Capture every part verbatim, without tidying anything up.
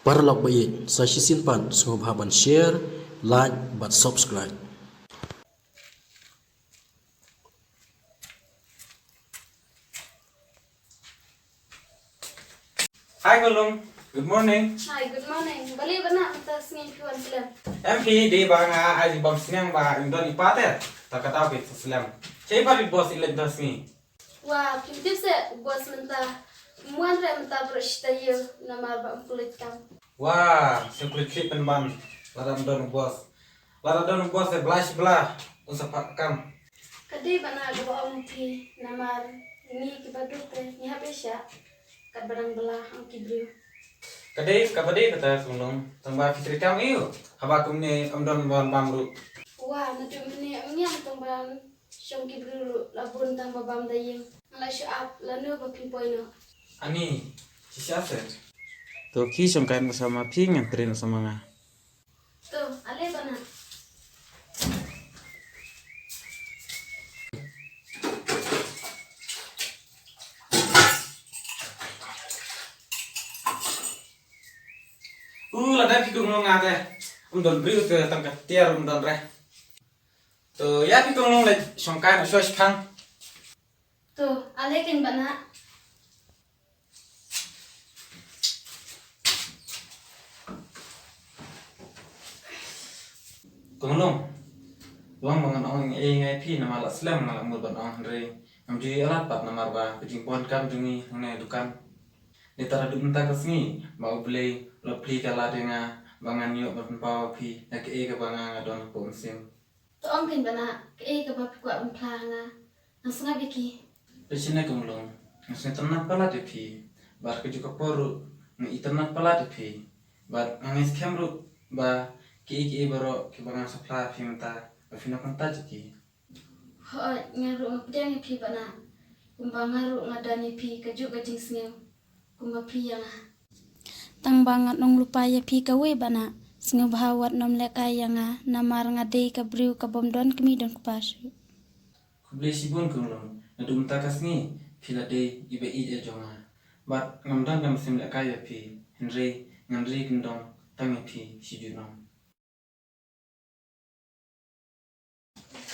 Paralok ba ïeit, sa shisien pat sngewbha ban share, like bad subscribe. Hi Kong Lung. Good morning. Hi, good morning. Balei ba na mynta sngi phi wan slem? Em phi, dei ba nga ai jingbam sniang ba ym don i pa te. Ta ka daw phi slem. Che i pa i boss i leit da sngi. Wa, phim tip se, boss mynta. Ym wan re mynta baroh shi taïew namar ba ym pule kam. Wa, shu pule khlieh pynban. Lada ym don boss. Lada don boss e bla shi bla. Un sa phah kam. Ka dei ba na kaba ong phi namar ngi kiba duk te ngi hap ïa shah. Katba dang bla ong ki briew. Ka dei kaba dei kata Kong Lung. Tang ba phi trei kam ïa u. Haba kumne ym don ban bam ruh. Wa, naduh mynne ym ngiam tang ban shong ki briew ruh la bun tang ba bam da ïing. Nga la shu ap lano ba phin poi noh. Ani, shisha se. To ki shong kai na sama phi ngan trei na sama nga. To, ale ba na. U, lada phi Kong Lung nga te. Ym don briew te tang ka tiar ym don re. To, ïa phi Kong Lung leit shong kai na shuwa shipang. To, ale kein ba na. Kong Lung. Long ba ngan ong ïa ngi phi namar la slem nga la mut ban ong hynrei ngam ju ïa lad pat namar ba ka jingbun kam jong ngi hangne dukan. Ngi tara duk mynta ka sngi ba U Blei la plie ka lad ïa nga ba ngan ïoh ban pynpaw phi ïa kaei kaba nga nga don hapoh mynsiem. To ong kein ba na, kaei kaba phi kwah ban phla ha nga. Nga sngap ïa ki. Phi shane Kong Lung, nga sngewtynnat palat ïa phi. Bad ka juh ka por ruh nga itynnat palat ïa phi. Bad nga ngeit skhem ruh ba kiei kiei baroh kiba nga sa phla ïa phi mynta ba phin ïoh kyntait ïa ki. Hooid, nga ruh nga pdiang ïa phi ba na. Kumba nga ruh nga don ïa phi ka juh ka jingsngew. Kumba phi ïa nga. Tang ba ngan ong lypa ïa phi kawei ba na, sngewbha wat nym lehkai ïa nga namar nga dei ka briew ka bym don kmie don kpa shuh. Khublei shibun Kong Lung, naduh mynta ka sngi phi la dei iba ïeit jong nga. Bad ngam don ka mynsiem lehkai ïa phi, hynrei ngan ri kyndong tang ïa phi shi junom.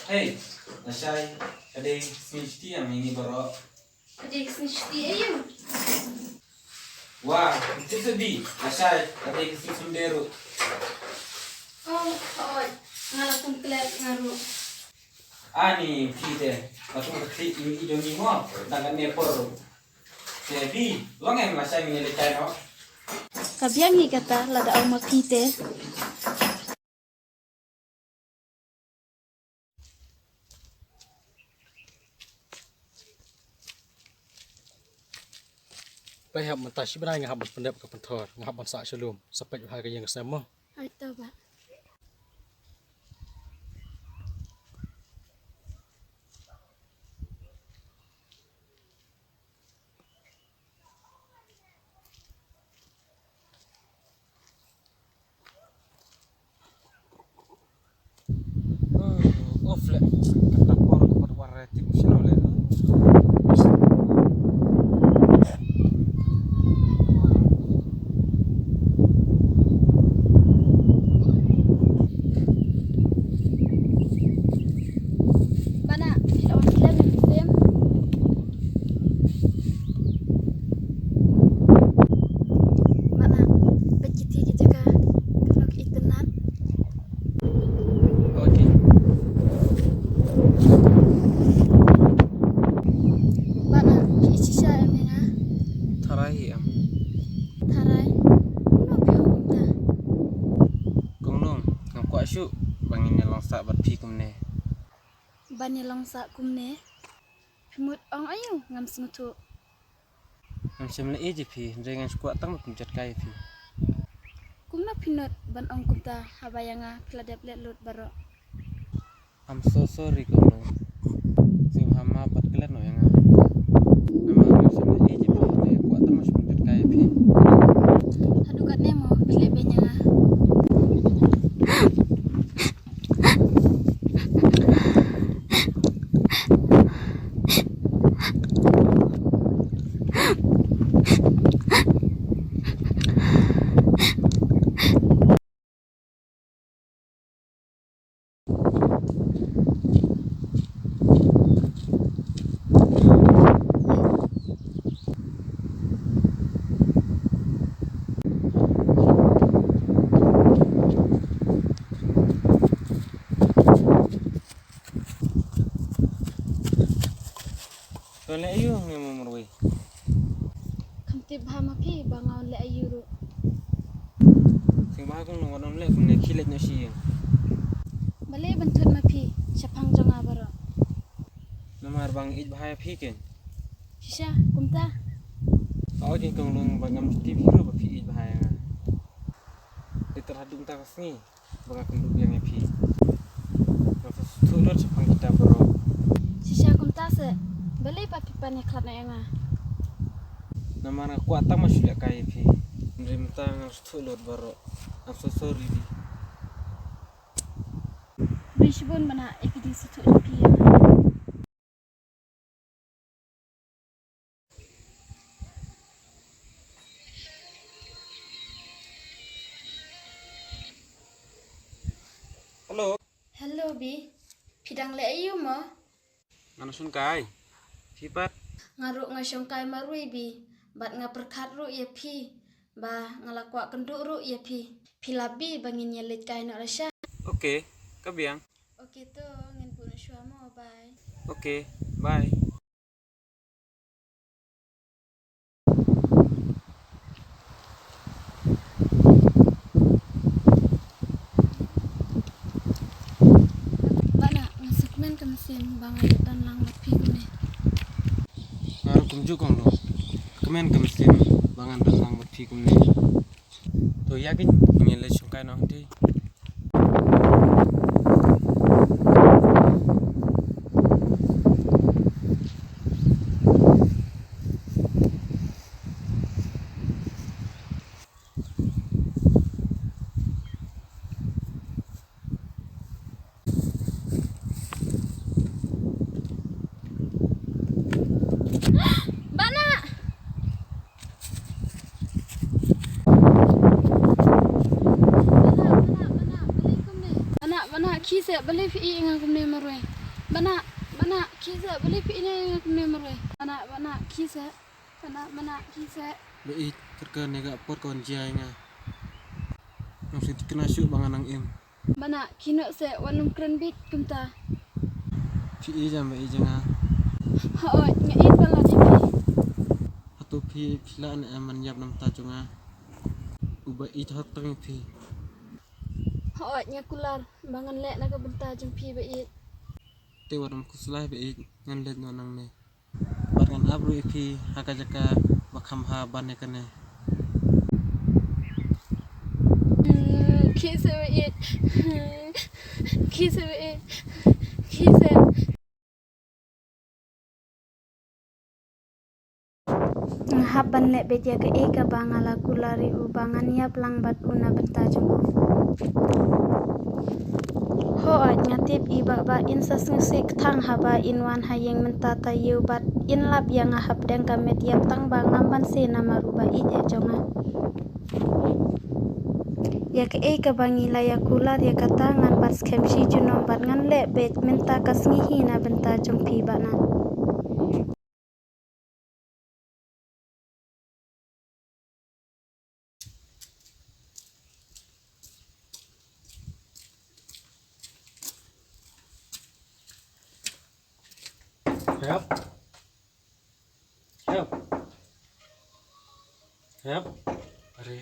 Hei, lashai, ka dei sngi shuti ïa ngi baroh. Ka dei sngi shuti aïu? Wa, ïa phi sa dei, lashai, ka dei sngi Sunday ruh. Oh, hooid, nga la kum klet nga ruh. Ani phi te, la kum klet ïa ngi jong ngi mo, dang kane por ruh. Te phi, long em lashai ngin ïa leit kai noh. Ka biang hi kata lada ong ma phi te. Peit hap mynta shi bnai nga hap ban pyndep ka pynthor, nga hap ban sah sha lum, sa peit bha ka ïing ka sem mo. Ai to ba. Off leh. Kata por ka pat war tip sino leh. Bana, phi la wan klem ne phi klem? Bana, peit kiti ki jaka, kano ki itynnat. Okay. Bana, phi ïeit shisha em ïa nga? Tharai hi em. Tharai? Kumno phi ong kumta? Kong Nong, ngam kwah shuh ba ngin ïa long sah bad phi kumne. Ban ïa long sah kumne? Phi mut ong aïu ngam sngewthuh. Ngam shym la ïeit ïa phi, hynrei ngan shu kwah tang ba pynjot kai ïa phi. Kumno phi nud ban ong kumta haba ïa nga phi la dep leh lut baroh. I'm so sorry Kong Nong. Sngewbha map bad klet noh ïa nga. Namar ngam shym la ïeit ïa phi, hynrei kwah tang ba shu pynjot kai ïa phi. Haduh katne mo phi leh beiñ ïa nga. Wei. Kam tip bha ma phi ba nga wan leh aïu ruh. Sngewbha kong nong wan ym leh kumne, khie leit noh sha ïing. Balei ban thut ma phi shaphang jong nga baroh? Namar ba nga ïeit bha ïa phi keiñ. Shisha kumta? Ka oi keiñ kong nong ba ngam tip hi ruh ba phi ïeit bha ïa nga. Dei tang haduh mynta ka sngi ba nga kynduh biang ïa phi. Nga sngewthuh lut shaphang kita baroh. Shisha kumta se, balei pat phi pan ïakhlad noh ïa nga? Namar nga kwah tang ban shu lehkai ïa phi. Hynrei mynta nga sngewthuh lut baroh. I'm so sorry di. Bri shibun bana ïa ki jingsngewthuh jong phi ïa nga. Hello. Hello Bi. Phi dang leh aïu mo? Ngan shongkai. Phi pat? Nga ruh nga shongkai marwei Bi. Bad nga pyrkhat ruh ïa phi. Ba nga la kwah kynduh ruh ïa phi. Phi lap Bi ba ngin ïa leit kai noh lashai. Okay, ka biang. Okay to, ngin buh noh shuwa mo, bye. Okay, bye. Bana, nga sngewkmen ka mynsiem ba ngan ïa don lang bad phi kumne. Nga ruh kumjuh kong nong. Kmen ka mynsiem ba ngan don lang bad phi kumne. To ïa ki ngin leit shongkai noh hangtei. Bana! Bana, bana, bana, balei kumne? Bana, bana, khie seh, balei phi ïeit ïa nga kumne marwei? Bana, bana, khie seh, balei phi ïeit ïa nga kumne marwei? Bana, bana, khie seh. Bana, bana, khie seh. Ba ïeit, kyrkhu ne ka por kon jia ïa nga. Nang shu tikna shuh ba nga nang im. Bana, khie noh seh, wat nym kren beit kumta. Phi ïeit jam ba ïeit jong nga. Hooid, nga ïeit palat ïa phi. Hato phi, phi lah ne em ban ïap na bynta jong nga, uba ïeit hok tang ïa phi? Hooid, nga kular ba ngan leh na ka bynta jong phi ba ïeit. Te wat nym khuslai ba ïeit, ngan leit noh nangne. Bad ngan ap ruh ïa phi ha ka jaka ba kham bha ban ïa kane. Hmm, khie seh ba ïeit. Khie seh ba ïeit. Khie seh. Nga hap ban leh beit ïa kaei kaba nga la kular ïa u ba ngan ïap lang bad u na bynta jong u. Hooid, nga tip i Bah ba in sa sngewsih kthang haba in wan ha ïing mynta taïew bad in lap ïa nga hapdeng ka met ïap tang ba ngam banse namar u ba ïeit eh jong nga. Ïa kaei kaba ngi la ïa kular ïa kata ngan bat skhem shi junom bad ngan leh beit mynta ka sngi hi na bynta jong phi Bah na. Hep. Hep. Hep. Are.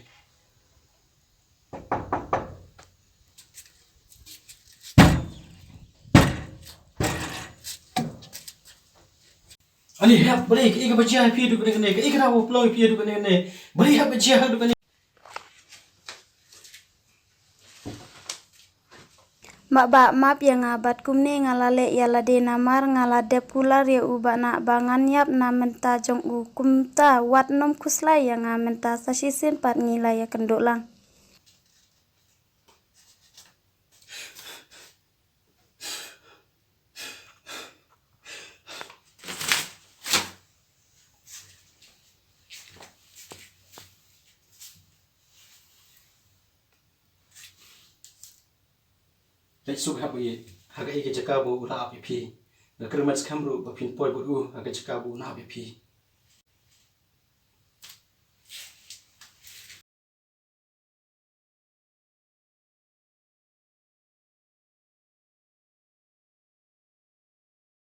Ani hep, balei, kaei kaba jia ha phi haduh kane kane, kaei kaba pynlong ha phi haduh kane kane, balei hep ba jia haduh kane. Map ba map ïa nga bad kumne nga la leh ïa lade namar nga la dep kular ïa u Bah na ba ngan ïap na mynta jong u, kumta wat nym khuslai ïa nga mynta, sa shisien pat ngi la ïa kynduh lang. Leit suk hep ba ïeit ha kaei ka jaka ba u la ap ïa phi. Nga kyrmen skhem ruh ba phin poi bad u ha ka jaka ba u la ap ïa phi.